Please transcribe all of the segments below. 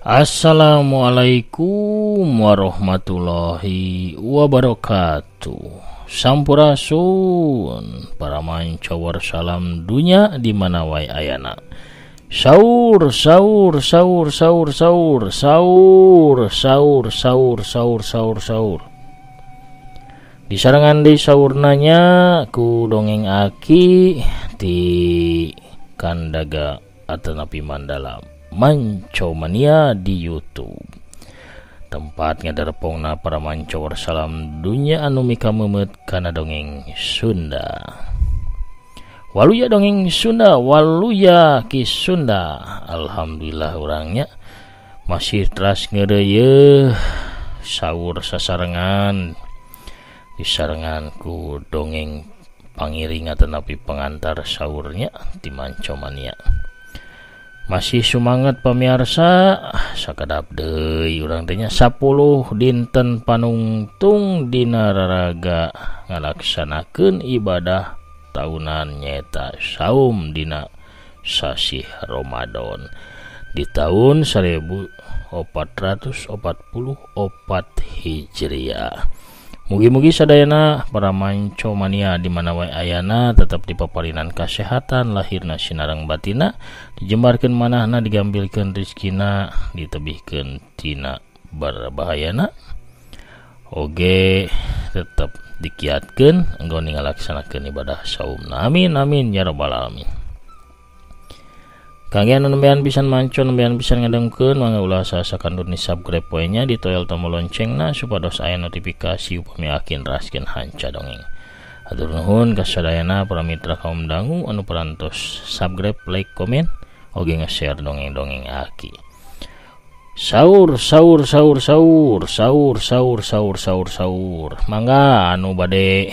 Assalamualaikum warahmatullahi wabarakatuh. Sampurasun para mancawar salam dunya di mana wae ayana. Sahur sahur sahur sahur sahur sahur sahur sahur sahur sahur sahur. Disarengan deui saurna nya ku dongeng aki ti Kandaga atanapi Mandala Manco Mania di YouTube. Tempat ngadarepongna para mancowar salam dunya anu mikamemeut kana dongeng Sunda. Waluya dongeng Sunda, waluya ki Sunda. Alhamdulillah urangnya masih teras ngeureuyeun sahur sasarengan disarengan ku dongeng pangiring atanapi pengantar sahurnya di Manco Mania. Masih sumangat pemirsa, sakedap deui urang teh nya 10 dinten panungtung dina raraga ngalaksanakeun ibadah tahunan nyaeta saum dina sasih Ramadan di tahun 1444 Hijriah. Mugi-mugi sadayana para manco mania di mana wae ayana tetap dipaparinan kasehatan lahirna sinareng batina, dijembarkeun manahna, digambilkeun rezekina, ditebihkeun tina berbahayana, oge tetap dikiatkeun enggon ngalaksanakeun ibadah saumna. Amin amin ya rabbal alamin. Kangge anu nembean pisan manco, nembean pisan ngadengkeun, mangga ulah sasakan ni subscribe poe nya, ditoel tombol loncengna supados aya notifikasi upami akin raskeun hanca dongeng. Hatur nuhun ka sadayana para mitra kaum dangu anu parantos subscribe, like, komen, oge nge-share dongeng-dongeng aki. Sahur sahur sahur sahur sahur sahur sahur sahur sahur. Mangga anu bade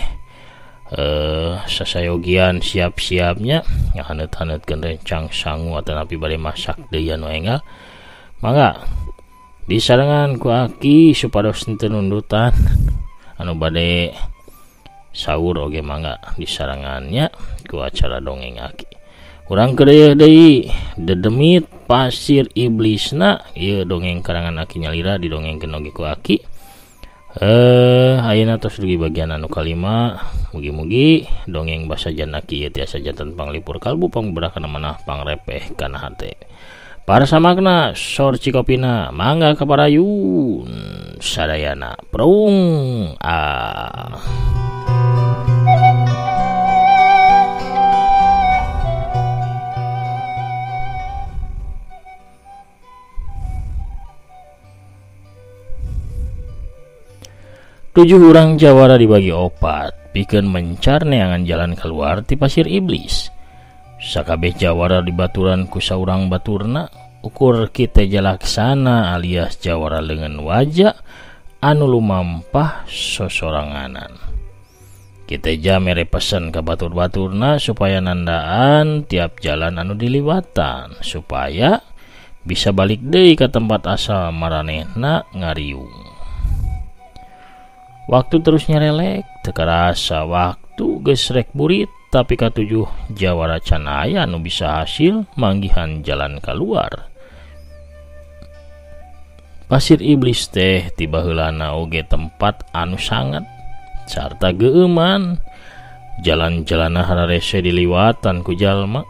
sasayogian siap-siapnya ngahaneut-haneutkeun rencang sangu atanapi bade masak deui anu enggal, mangga disarengan ku aki supados teu nundutan. Anu bade sahur oge mangga disarengannya ku acara dongeng aki. Urang keureuh deui dedemit pasir iblisna, ieu dongeng karangan aki nyalira didongengkeun oge ku aki. Ayeuna tos dugi bagian anu kalima. Mugi-mugi dongeng basa janaki ieu tiasa janten panglipur kalbu, pangberah kana manah, pangrepeh kana hate. Para samakna sor cikopina mangga kaparayun sadayana prung ah. Tujuh orang jawara dibagi opat, pikeun mencar neangan jalan keluar ti pasir iblis. Sakabeh jawara dibaturan ku saurang baturna, ukur kita jalaksana alias jawara leungeun wajah anu lumampah sosoranganan. Kita mere pesen ka batur-baturna supaya nandaan tiap jalan anu diliwatan, supaya bisa balik deui ka tempat asal maranehna ngariung. Waktu terus nyerelek, teu karasa waktu geus rek burit, tapi katujuh jawara can aya nu bisa hasil manggihan jalan keluar. Pasir iblis teh tiba heulana oge tempat anu sangat sarta geueuman. Jalan-jalana hararese diliwatan ku jalma,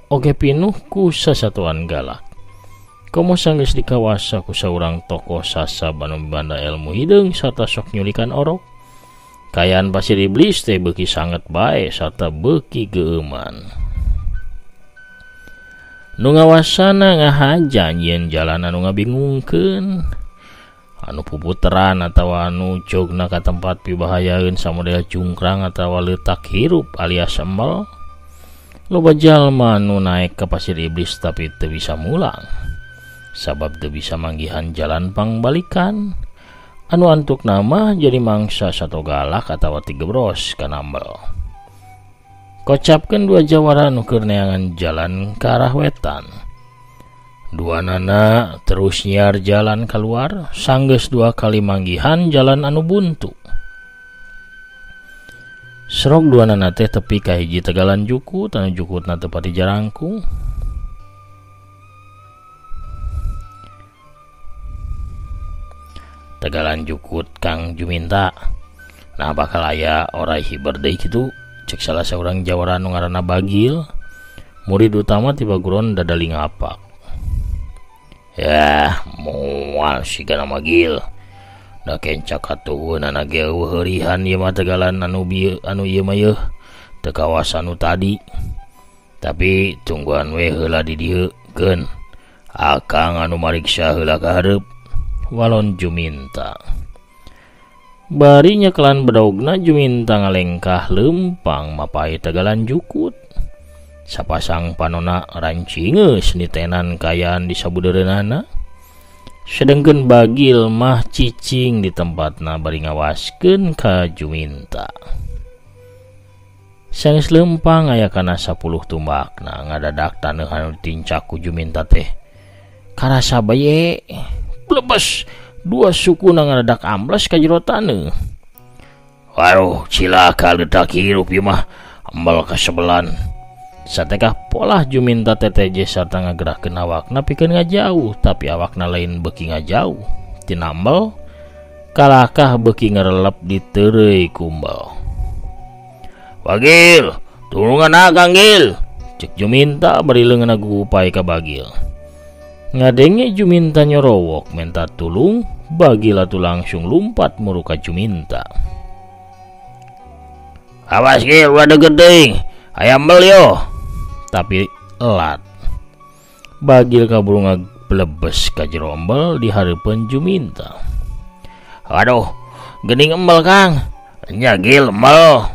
oge pinuh ku sasatuan galak. Komo sanggeus dikawasa ku saurang tokoh sasab anu mibanda ilmu hideung sarta sok nyulikan orok. Kayaan pasir iblis teh beuki sanget bae sarta beuki geueuman. Nu ngawasana ngahaja nyieun jalan anu ngabingungkeun, anu puputeran atawa anu jogna ka tempat pibahayaeun samodel cungkrang atawa leutak hirup alias embel. Loba jalma nu naek ka pasir iblis tapi teu bisa mulang, sabab teu bisa manggihan jalan pangbalikan. Anu antuk nama jadi mangsa sato galak atawa tigebros kanambel. Kocapkeun dua jawara nu keur neangan jalan ka arah wetan. Dua nana terus nyiar jalan keluar, sanggeus dua kali manggihan jalan anu buntu. Serok dua nana teh tepi ka hiji tegalan jukut, anu jukutna teu pati jarangkung. Tegalan jukut Kang Juminta. Nah bakal aya orai hiber deui kitu cek salah saurang jawara anu ngaranna Bagil. Murid utama ti paguron dadali ngapak. Ya, moal sigana Magil. Da kencak katuhunana ge eueuh heurihan ieu mah tegalan anu bieu anu ieu mah yeuh teu kawas anu tadi. Tapi tungguan we heula di dieu keun. Akang anu mariksa heula ka hareup. Walon Juminta. Bari nyekelan bedogna Juminta ngalengkah lempang mapai tegalan jukut. Sapasang panona rancingeus nitenan kayaan di sabudeureunana. Sedengkeun Bagil mah cicing di tempatna bari ngawaskeun ka Juminta. Sanes lempang aya kana 10 tumbakna ngadadak taneuh anu ditincak ku Juminta teh. Karasa baye blebes dua sukuna ngadadak ambles ka jero taneuh. Waduh, cilaka leutak hirup ieu mah ambal kasebelan. Satekah polah Juminta teteje sarta ngagerahkeun awakna pikeun ngajauh, tapi awakna lain beuki ngajauh. Tinambel kalakah beuki ngarelep diteureuy kumbel. Bagil, tulungan akang Gil. Cek Juminta bari leungeunna gugupay ka Bagil. Ngadenge Juminta nyorowok menta tulung, Bagil atuh langsung lumpat muru ka Juminta. Awas Gil, ulah deukeut teuing. Ayam bel yo. Tapi elat. Bagil kaburu ngablebes ka jero embel di hareupeun Juminta. Aduh, geuning embel Kang. Nya Gil embel.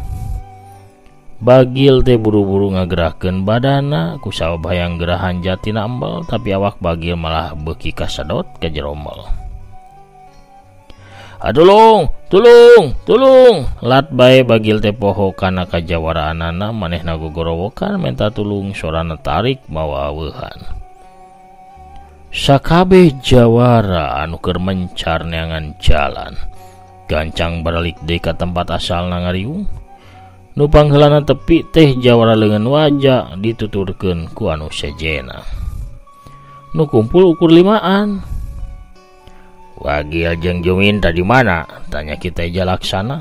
Bagil teh buru-buru ngagerahkeun badana kusabab hayang gerahan jatina embel, tapi awak Bagil malah beuki kasedot ka jero embel. Tulung, tulung, tulung. Lat bae Bagil teh poho kana kajawaraanana, manehna gogorowokan menta tulung sorana tarik mawa aweuhan. Sakabeh jawara anu keur mencar neangan jalan gancang baralik deui ka tempat asalna ngariung. Nu pangheulana tepi teh jawara leungeun waja dituturkeun ku anu sejena. Nu kumpul ukur limaan. Wagil jeung Juminta di mana? Tanya kita Jalaksana.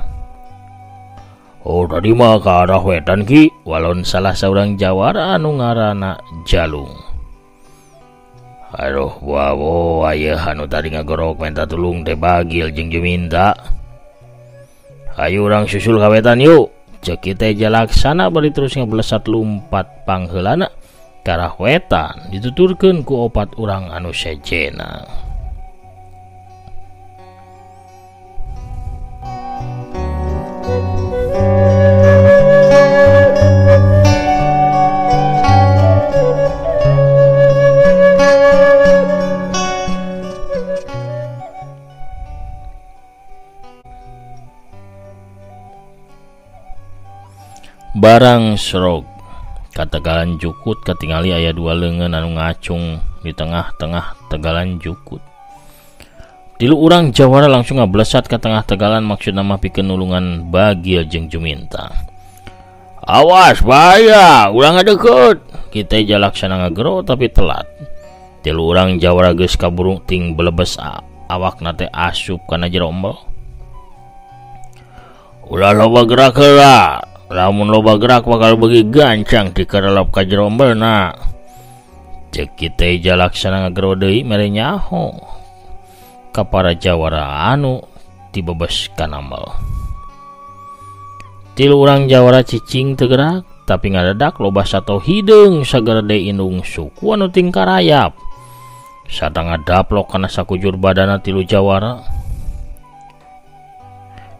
Oh tadi mah ka arah wetan Ki, walon salah saurang jawara anu ngaranna Jalung. Aduh, wawo aya anu tadi ngagorok minta tulung teh Bagil jeung Juminta. Ayo urang susul ka wetan yuk. Cek kita Jalaksana bari terus ngeblesat lumpat pangheulana ka arah wetan dituturkeun ku opat urang anu sejena. Barang serog ka tegalan jukut katingali aya dua leungeun anu ngacung di tengah-tengah tegalan jukut. Tilu urang jawara langsung ngablesat ka tengah tegalan maksudna mah pikeun nulungan Bagil jeung Juminta. Awas bahaya, urang ngadeukeut. Kita Jalaksana ngagero tapi telat. Tilu urang jawara geus kaburu ting belebes awakna teh asup kana jero embel. Ulah loba gerak heula. Lamun loba gerak bakal beuki gancang dikerelep ka jero embelna. Cek kita Jalaksana ngagero deui mere nyaho ka para jawara anu tibebes kana embel. Tilu urang jawara cicing teu gerak, tapi ngadadak loba sato hideung sagarede indung suku anu tingkarayap. Sarta ngadaplok kana sakujur badana tilu jawara.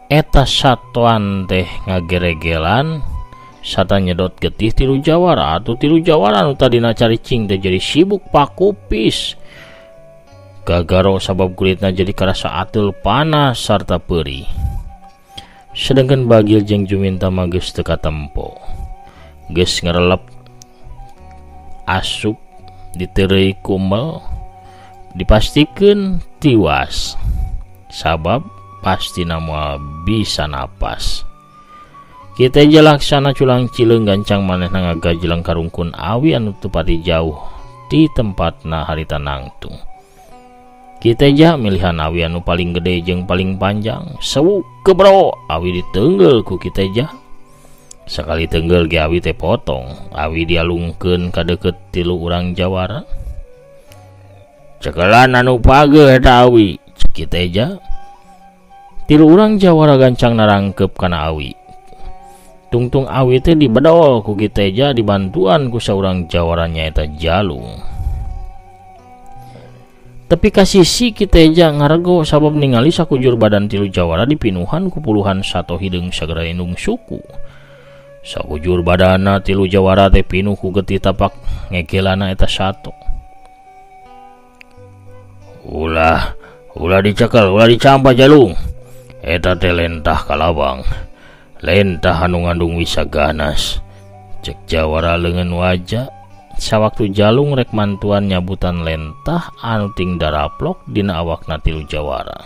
Eta satuan teh ngageregelan sarta nyedot getih tilu jawara atuh tilu jawara anu tadina caricing teh jadi sibuk pakupis. Gagaro sabab kulitna jadi karasa ateul panas sarta peurih. Sedangkan Bagil jeung Juminta mah geus teu katempo. Geus ngarelep asup diteureuy ku embel dipastikeun tiwas. Sabab pastina moal bisa napas. Kita Jalaksana culang cileung gancang manehna ngagajeleng karungkun awi anu teu pati jauh di tempatna harita nangtung. Ki Teja milihan awi anu paling gede jeung paling panjang. Sewuk kebro awi ditenggel ku Ki Teja. Sakali tenggel ge awi teh potong, awi dialungkeun ka deukeut tilu urang jawara. Cekelan anu pageuh eta awi, cek Ki Teja. Tilu urang jawara gancang narangkep kana awi. Tungtung awi teh dibedol ku Ki Teja dibantuan ku saurang jawara nyaeta Jalung. Tapi ka sisi Ki Teja ngarego sabab ningali sakujur badan tilu jawara dipinuhan ku puluhan sato hideung sagara indung suku. Sakujur badana tilu jawara teh pinuh ku getih tapak ngegelana eta sato. Ulah, ulah dicekel, ulah dicampa Jalung. Eta teh lentah kalabang. Lentah anu ngandung wisa ganas. Cek jawara leungeun wajah. Sawaktu Jalung rek mantuan nyabutan lentah anu ting daraplok dina awakna tilu jawara.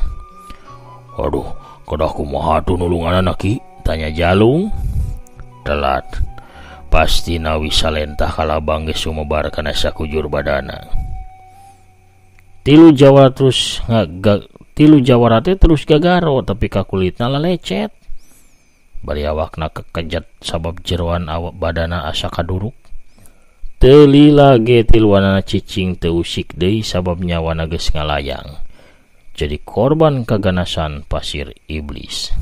Aduh, kedah kumaha tuh nulunganana Ki? Tanya Jalung. Telat. Pasti wisa lentah kalabang geus sumebar kana sakujur badana. Tilu jawara terus tilu jawara teh terus gagaro tapi ka kulitna lalecet. Bari awakna kekejet sabab jeroan awak badana asa kaduruk. Teu lila ge tiluanana cicing teu usik deui sabab nyawana geus ngalayang. Jadi korban kaganasan pasir iblis.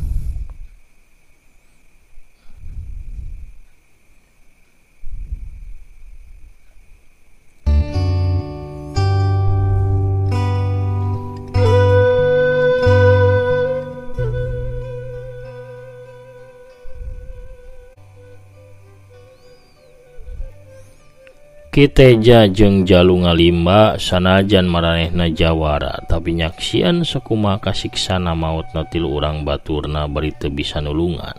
Ki Teja jeung Jalung ngalimba sanajan maranehna jawara tapi nyaksian sakumaha kasiksana mautna tilu urang baturna bari teu bisa nulungan.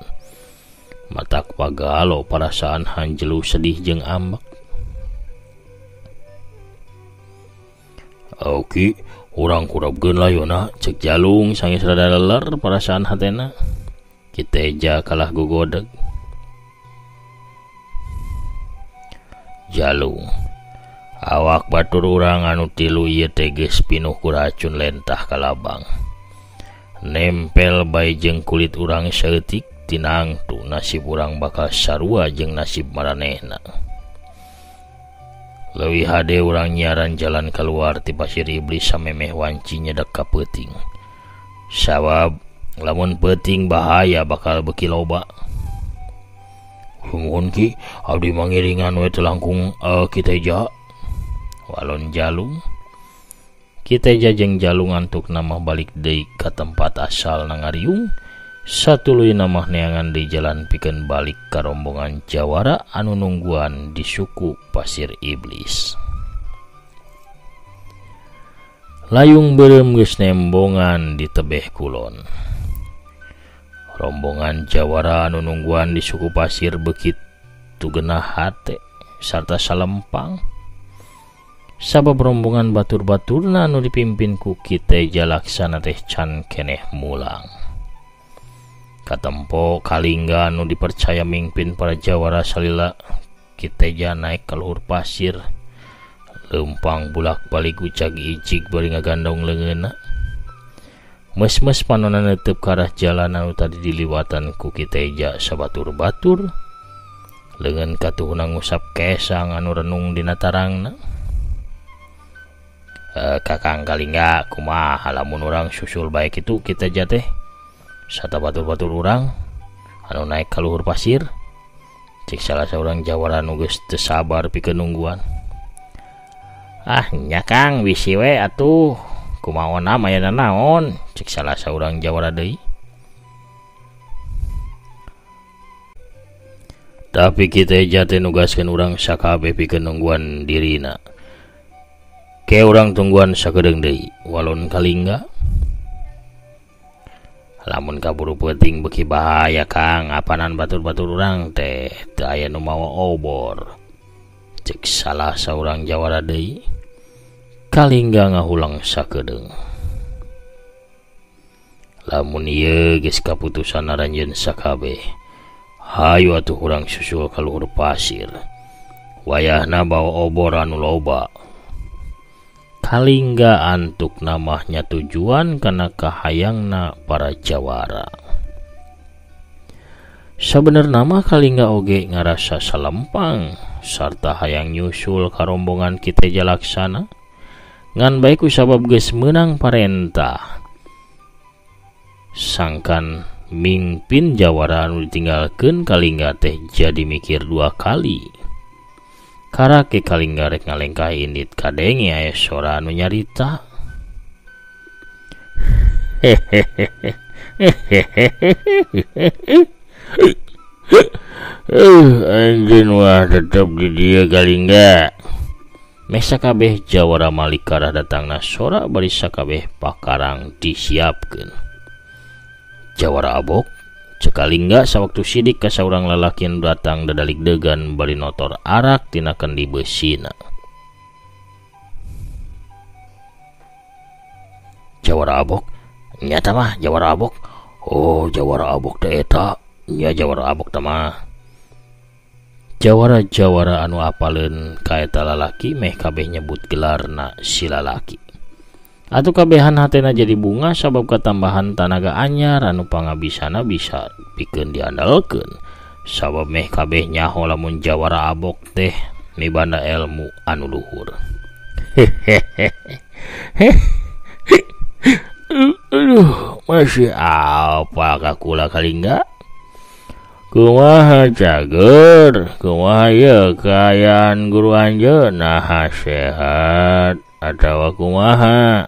Matak pagalo parasaan hanjelu sedih jeung ambek. Oke, urang kurapkeun layona cek Jalung sanggeus rada leler parasaan hatena. Ki Teja kalah gogodeg. Jalung, awak batur urang anu tilu ieu teh geus pinuh ku racun lentah kalabang. Nempel bae jeung kulit urang saeutik tinangtu nasib urang bakal sarua jeung nasib maranehna. Leuwih hade urang nyiaran jalan kaluar ti pasir iblis samemeh wanci nyedek ka peuting. Sabab lamun peuting bahaya bakal beuki loba. Sungguhun Ki, abdi mangiringan we teu langkung Ki Teja. Walon Jalung. Ki Teja jeung Jalung antukna mah balik deui ka tempat asalna ngariung. Satuluyna mah neangan deui jalan pikeun balik ka rombongan jawara anu nungguan di suku pasir iblis. Layung beureum geus nembongan di tebeh kulon. Rombongan jawara anu nungguan di suku pasir begitu genah hate sarta salempang. Sabab rombongan batur-baturna anu dipimpin ku Ki Teja laksana teh can keneh mulang. Katempo Kalingga anu dipercaya mimpin para jawara salila Ki Teja naik ka luhur pasir. Leumpang bulak-balik ucag ijig bari ngagandong leungeunna. Mes-mes panona netep ka arah jalan anu tadi diliwatan ku Ki Teja sabatur-batur. Leungeun katuhuna ngusap kesang anu renung dina tarangna. Kakang Kalingga kumaha lamun urang susul bae kitu Ki Teja teh? Sata batur-batur urang anu naik ka luhur pasir. Cek salah saurang jawara nu geus teu sabar pikeun nungguan. Ah nya Kang bisi we atuh. Kumaona mayana naon cek salah saurang jawara deui. Tapi Ki Teja teh nugaskeun urang sakabeh pikeun nungguan dirina. Ke urang tungguan sakedeung deui walon Kalingga. Lamun kaburu peuting beuki bahaya Kang, apanan batur-batur urang teh teu aya nu mawa obor. Cek salah saurang jawara deui. Kalingga ngahulang sakedeung. Lamun ieu geus kaputusan aranjeun sakabeh, hayu atuh urang susul ka luhur pasir. Wayahna bawa obor anu loba. Kalingga antuk namahnya tujuan kana kahayangna para jawara. Sabenerna mah Kalingga oge ngarasa salempang sarta hayang nyusul ka rombongan Ki Teja Laksana ngan bae ku sabab geus meunang parentah. Sangkan mingpin jawara anu ditinggalkeun Kalingga teh jadi mikir dua kali. Karake Kalingga rek ngalengkah indit kadenge aya sora anu nyarita. Anjeun wah tetep di dieu Kalingga. Meh sakabeh jawara malik karah datangna sora bari sakabeh pakarang disiapkeun. Jawara abok cek Kalingga sawaktu sidik ka saurang lalaki anu datang dadalik degan bari notor arak tina kendi beusina. Jawara abok nyata mah jawara abok. Oh jawara abok teh eta nya jawara abok teh mah. Jawara-jawara anu apaleun ka eta lalaki meh kabeh nyebut gelarna si lalaki. Atuh kabehan hatena jadi bunga sabab katambahan tanaga anyar anu pangabisana bisa pikeun diandalkeun. Sabab meh kabeh nyaho lamun jawara abok teh mibanda ilmu anu luhur. Aduh, masih apa kakula Kalingga? Kumaha cager, kumaha ye kaayaan guru anjeun naha sehat atawa kumaha?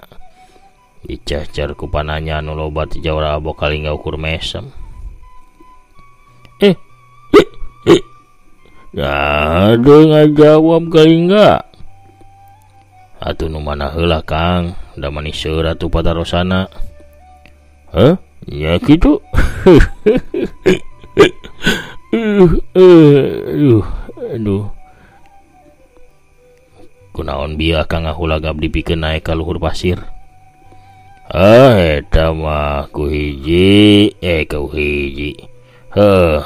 Dicacar ku pananya anu loba ti jawara abok Kalingga ukur mesem. Nah, deui ngajawab Kalingga. Atuh nu mana heula Kang, da manis seur atuh patarosana. Heh, nya kitu. Aduh, aduh. Kunaon bieu Kang ngahulag abdi pikeun naek ka luhur pasir? Ah, eta mah ku hiji, ku hiji. Heuh,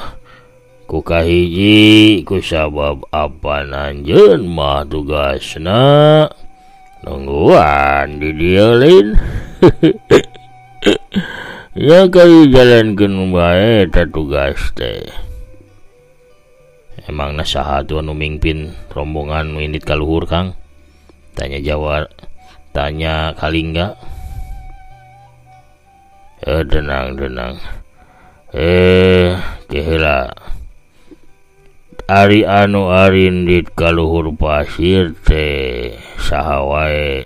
ku kahiji ku sabab apan anjeun mah tugasna nungguan di dieu lain. Ya kali jalankeun bae eta tugas teh. Emangna saha tuh anu mingpin rombongan nu indit ka luhur Kang? Tanya jawar, tanya Kalingga. Tenang, tenang. Keheula. Ari anu arindit ka luhur pasir teh saha wae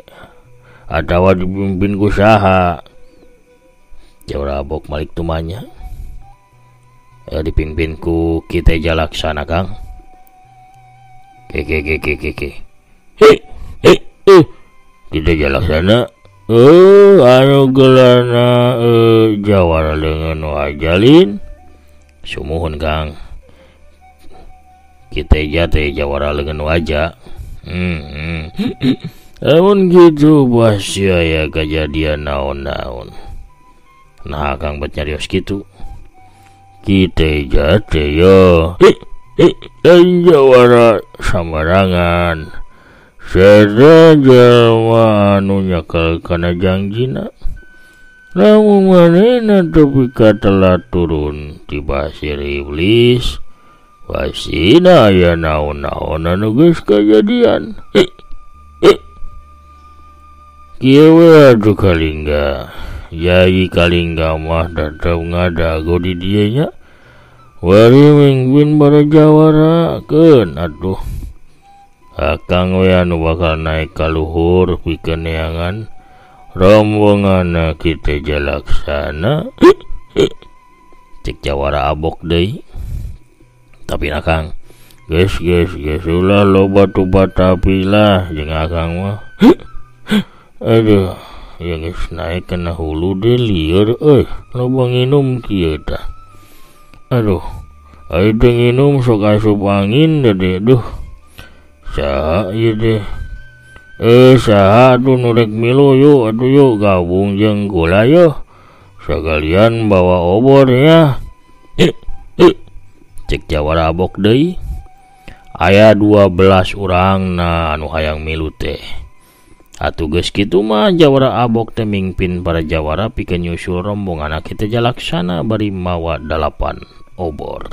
atawa dipimpin ku saha? Jawara abok malik tumanya. Dipimpin ku Ki Teja Laksana Kang. Ke ke ke ke ke ke. Ki Teja Laksana. Anu gelarna jawara leungeun wajalin. Sumuhun Kang. Ki Teja teh jawara leungeun waja. Lamun kitu pasti aya kajadian naon-naon. Nah Kang bet nyarios kitu. Ki Teja teh yo lain jawara sambarangan. Sada jalma anu nyekel kana jangjina. Lamun manehna tepi ka telah turun ti pasir iblis, pasina aya naon-naon anu geus kajadian. Kieu we atuh Kalingga. Yai Kalingga mah tetep ngadago di dieu nya. Wari mingpin para jawara keun atuh. Akang we anu bakal naik ka luhur pikeun neangan rombonganna Ki Teja Laksana. Cek jawara abok deui. Tapi akang geus geus geus ulah loba tubatapi lah jeung akang mah. Aduh, ya geus naik kana hulu deui lieur euy, loba nginum kieu tah. Aduh, ayo teh nginum sok asup angin deh, duh. Saha ieu teh? Saha atuh nu rek milu yuk, atuh yuk gabung jeung kula yeuh. Sakalian bawa obor ya. Cek jawara abok deui. Aya 12 urang na anu hayang milu teh. Atuh geus kitu mah jawara abok teh mingpin para jawara pikeun nyusul rombongan Ki Teja Laksana bari mawa 8 obor.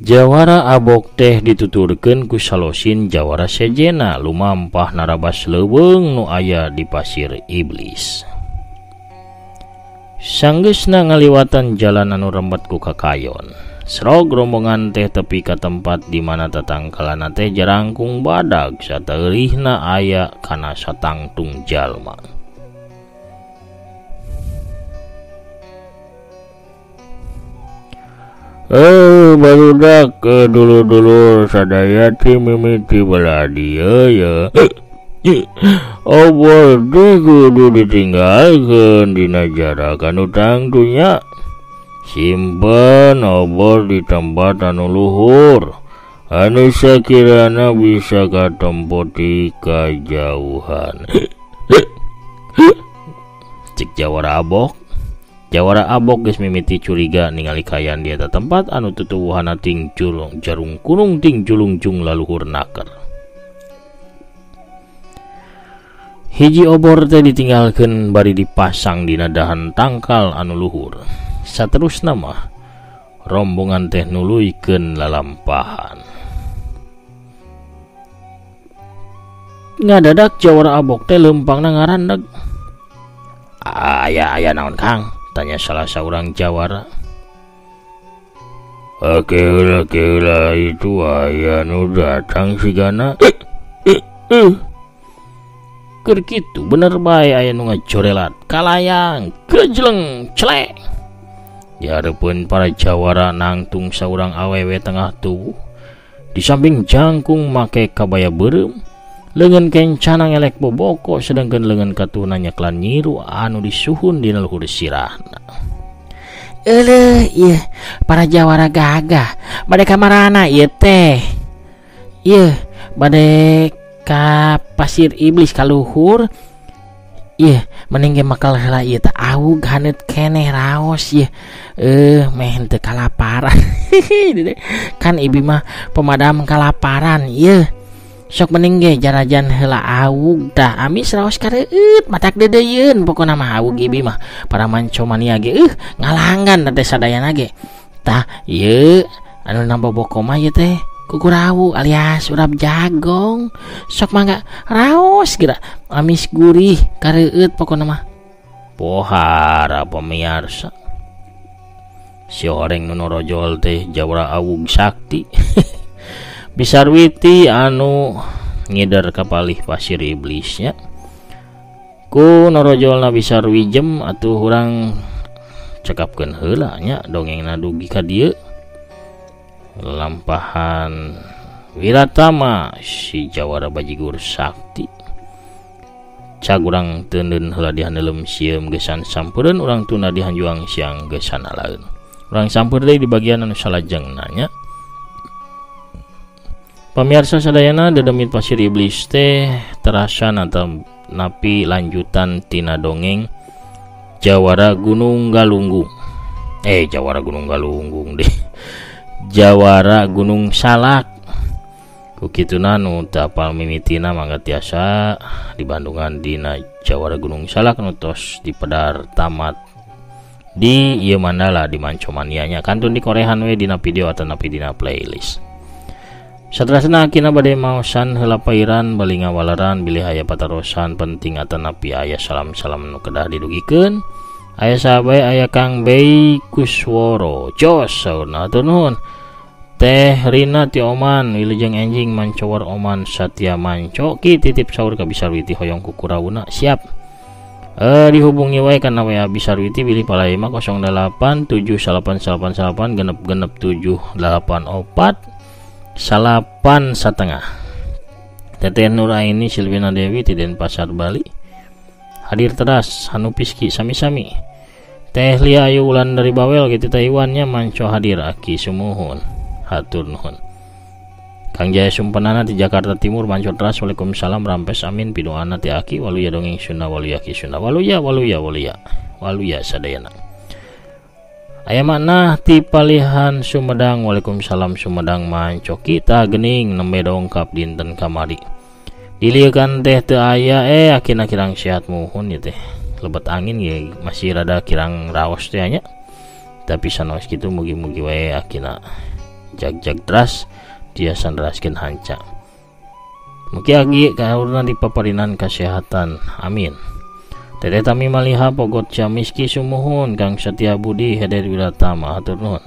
Jawara abok teh dituturkeun ku salosin jawara sejena lumampah narabas leuweung nu aya di pasir iblis. Sanggeusna ngaliwatan jalan anu rembet ku kakayon. Srog rombongan teh tepi ka tempat di mana tatangkalana teh jarangkung badag sateurihna aya kana satangtung jalma. Barudak dulur-dulur sadaya ti mimiti belah dieu ye. Obor teh kudu ditinggalkeun dina jarak anu tangtunya. Simpen obor di tempat anu luhur anu sakirana bisa katempo ti kajauhan. Cik jawara abok. Jawara abok geus mimiti curiga ningali kaayaan di eta tempat anu tutuwuhana ting julung jarung kunung ting julungjung laluhur naker. Hiji obor teh ditinggalkeun bari dipasang dina dahan tangkal anu luhur. Saterusna mah rombongan teh nuluykeun lalampahan. Ngadadak jawara abok teh leumpangna ngarandag. Aya naon Kang? Tanya salah seorang jawara. Keula itu aya nu datang sigana. Keur kitu bener bae aya nu ngajorelat kalayang gejleng celek. Di hareupeun para jawara nangtung saurang awewe tengah tubuh. Di samping jangkung make kabaya beureum, leungeun kencana ngelek boboko sedangkan leungeun katuhna nyeklan nyiru anu disuhun dina luhur sirahna. Euleuh ieu para jawara gagah bade ka marana ieu teh? Ieu bade ka pasir iblis ka luhur. Ieu mending ge makal heula ieu teh awug haneut keneh raos ieu. Meh henteu kalaparan. Kan ibi mah pemadam kalaparan ieu. Sok mending ge jarajan heula awug tah amis raos kareueut matak deudeuyeun pokona mah awug ibi mah para mancomania ge ngalanggan teh sadayana ge. Tah ieu anu namboboko mah ieu teh kukurawu alias urap jagong. Sok mangga raos geura amis gurih kareueut pokona mah. Pohara pamiarsa. Si oreng nu norojol teh jawara awug sakti. Bisarwiti anu ngider kapalih pasir iblisnya ku norojolna Bisarwijem atuh urang cekapkeun heula nya dongengna dugi ka dieu. Lampahan Wiratama si jawara bajigur sakti. Cag urang teuneun heula dihandelem sieum gesan sampereun urang tunda dihanjuang siang gesan alaeun. Urang sampeur deui di bagian anu salajengna nya. Pamirsa sadayana dedemit pasir iblis teh terasa napi lanjutan tina dongeng Jawara Gunung Galunggung. Jawara Gunung Galunggung deh. Jawara Gunung Salak. Ku kituna nu teu apal mimitina mangga tiasa di Bandungan dina Jawara Gunung Salak nu tos dipedar tamat di ieu mandala di Mancomania nya kantun dikorehan we dina video atanapi dina playlist. Saterasna akina bade maosan heula pairan bali ngawaleran bilih aya patarosan penting atanapi aya salam-salam nu kedah didugikeun. Aya sahabat aya Kang Bei Kusworo jos saurna hatur nuhun. Teh Rina ti Oman wilujeng enjing mancowor Oman Satya Manco ki titip saur ka Bisarwiti hoyong kukurawuna siap. Dihubungi wae kana WA Bisarwiti bilih palaima 08 7999 genep genep 7 8 4 9 setengah. Teteh Nuraini Silvina Dewi ti Denpasar Bali hadir teras Hanu Piski sami-sami. Teh Lia Ayu Ulan dari Bawel gitu Taiwannya manco hadir aki sumuhun hatur nuhun. Kang Jaya Sumpenana di Jakarta Timur manco teras waalaikumsalam rampes amin pidoana ti aki waluya dongeng Sunda waluya ki Sunda waluya waluya waluya waluya sadayana. Aya makna ti palihan Sumedang waalaikumsalam Sumedang manco kita gening nembe dongkap dinten kamari. Dilieukan teh teu aya akina kirang sehat muhun ieu teh. Lebet angin ge masih rada kirang raos teh nya. Tapi sanaos kitu mugi-mugi wae akina jag-jag teras tiasa neraskeun hanca. Mugi agi kahaurna dipaparinan kasehatan. Amin. Teteh Tami Maliha Pogot Ciamiski sumuhun Kang Setia Budi Heder Wiratama hatur nuhun.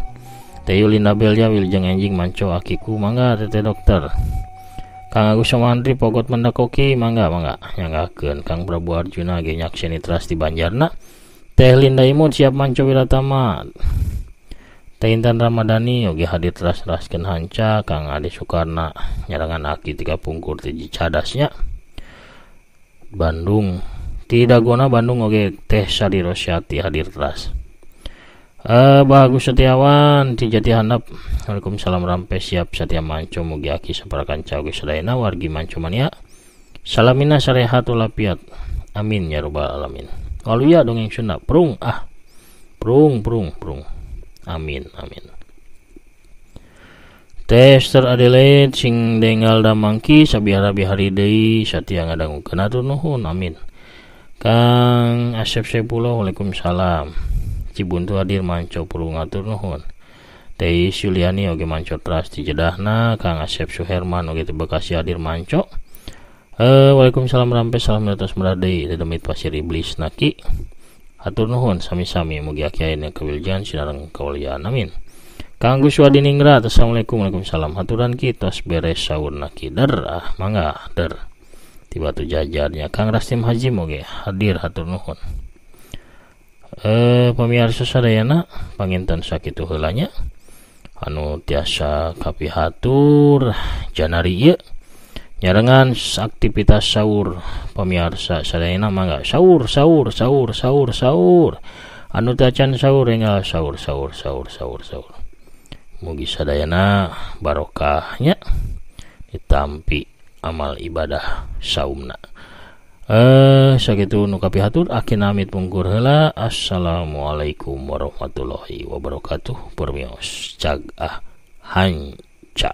Teh Yulinda Belja wilujeng enjing manco akiku mangga teteh dokter. Kang Agus Somantri Pogot Mendakoki mangga mangga nyanggakeun Kang Prabu Arjuna ge nyakseni teras di Banjarna. Teh Linda Imut siap manco Wiratama. Teh Intan Ramadhani oge hadir teras neraskeun hanca Kang Ade Sukarna nyarangan aki tiga pungkur ti Cadasnya. Bandung ti Dagona Bandung oge Teh Sari Rosyati hadir teras. Bagus Setiawan ti Jati Handap waalaikumsalam rampe siap satia manco mugi aki saparakan caoge sadayana wargi manco mania salamina sarehatul afiat amin ya rabbal alamin. Waluya dongeng Sunda prung ah prung prung prung amin amin. Tester Adelaide sing denggal damangki sabiara bihari deui satia ngadangukeun hatur nuhun amin. Kang Asep Sepuluh waalaikumsalam Cibuntu hadir manco purung hatur nuhun. Teh Yuliani oge manco teras di Jedahna. Kang Asep Suherman oge ti Bekasi hadir manco. Waalaikumsalam rampe salam atas meradei dedemit pasir iblis naki hatur nuhun sami-sami mugi aki aya kawiljan sinareng kawalian amin. Kang Gus Wadiningrat assalamualaikum waalaikumsalam haturan ki tos beres saur naki der ah mangga der ti Batu Jajarnya. Kang Rastim Haji oge hadir hatur nuhun. Pamiarsa sadayana panginten sakitu heula nya anu tiasa kapihatur janari ieu nyarengan aktivitas sahur pamiarsa sadayana mangga sahur sahur sahur sahur sahur anu teu acan sahur enggal sahur sahur sahur sahur sahur mugi sadayana barokahnya ditampi amal ibadah saumna. Sakitu nu kapihatur akhirna amit pungkur heula. Assalamualaikum warahmatullahi wabarakatuh. Permios cag ah hanca.